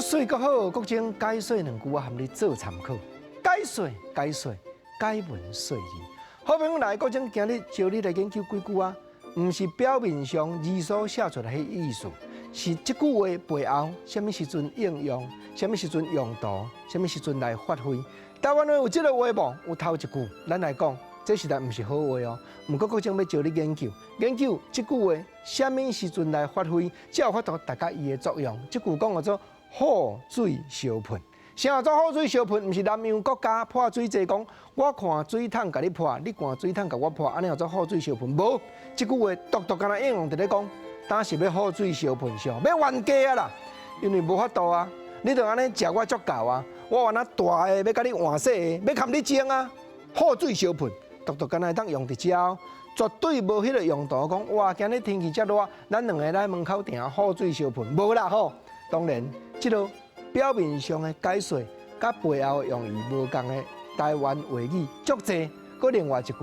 說媠閣好，國珍解說兩句，我含你做參考。解說，解說，解文說字。好朋友來，國珍今日招你來研究幾句啊，毋是表面上字所寫出來彼意思，是這句話背後，啥物時陣應用，啥物時陣用途，啥物時陣來發揮。台灣話有這个話無？有頭一句，咱來講，這實在毋是好話哦。毋過國珍欲招你研究，研究這句話，啥物時陣來發揮，才有法度達到伊的作用。這句講叫做雨水相噴。啥叫做雨水相噴？毋是南洋國家潑水節講，我看水桶共你潑，你看水桶共我潑，按呢叫做雨水相噴。無，這句話獨獨干焦應用佇咧講，當時欲雨水相噴上，欲冤家啊啦，因為無法度啊，你就按呢食我足夠啊，我按呢大的欲共你換細的，欲共你爭啊，雨水相噴，獨獨干焦會當用佇遮，絕對無彼個用途講，哇，今日天氣遮熱，咱兩个來門口埕雨水相噴，無啦吼。當然，這个表面上的解說，佮背後的用意無仝的台灣話語足濟。閣另外一句，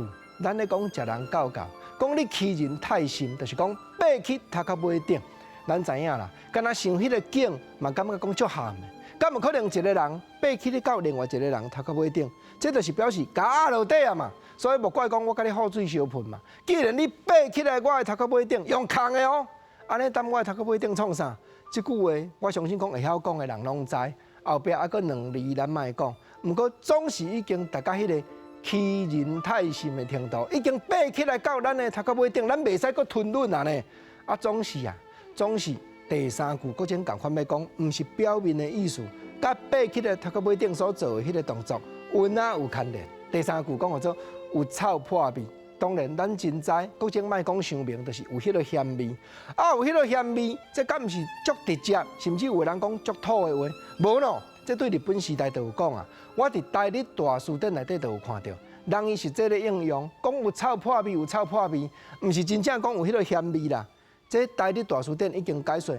咱咧講食人教教，講你欺人太甚，就是講爬去頭殼尾頂。咱知影啦，敢若想彼个景嘛，感覺講足譀的。敢有可能一个人爬去咧到另外一个人頭殼尾頂？這就是表示共壓落底啊嘛。所以莫怪講我共你雨水相噴嘛。既然你爬起來我的頭殼尾頂，用空的哦，按呢踮我的頭殼尾頂創啥？這句話我相信講會曉講的人攏知，後壁猶閣兩字咱莫講。毋過總是已經達到彼个欺人太甚的程度，已經爬起來到咱的頭殼尾頂，咱袂使閣吞忍啊呢。啊，總是啊，總是第三句閣種仝款欲講，毋是表面的意思，佮爬起來頭殼尾頂所做的彼个動作，有哪有牽連？第三句講叫做有臭破味。當然，咱真知，國珍莫講傷明，就是有彼个鹹味。啊，有彼个鹹味，這敢毋是足直接，甚至有的人講足土的話？無喏，這對日本時代就有講啊。我佇台日大辭典內底就有看著，人伊實際咧應用，講有臭破味，有臭破味，毋是真正講有彼个鹹味啦。這台日大辭典已經解說，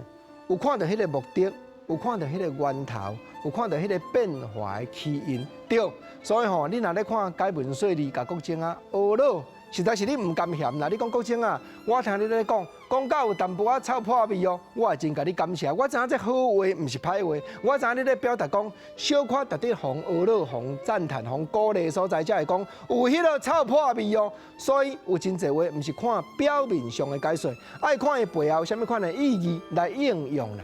有看著彼个目的，有看著彼个源頭，有看著彼个變化的起因，對。所以吼，你若咧看解文說字，共國珍啊，呵咾，實在是你毋甘嫌啦！你講國珍啊，我聽你咧講，講到有淡薄仔臭破味哦，我會真共你感謝。我知影這好話毋是歹話，我知影你咧表達講，小可值得予呵咾、予讚嘆、予鼓勵的所在，才會講有彼个臭破味哦。所以有真濟話毋是看表面上的解說，愛看伊背後啥物款的意義來應用啦。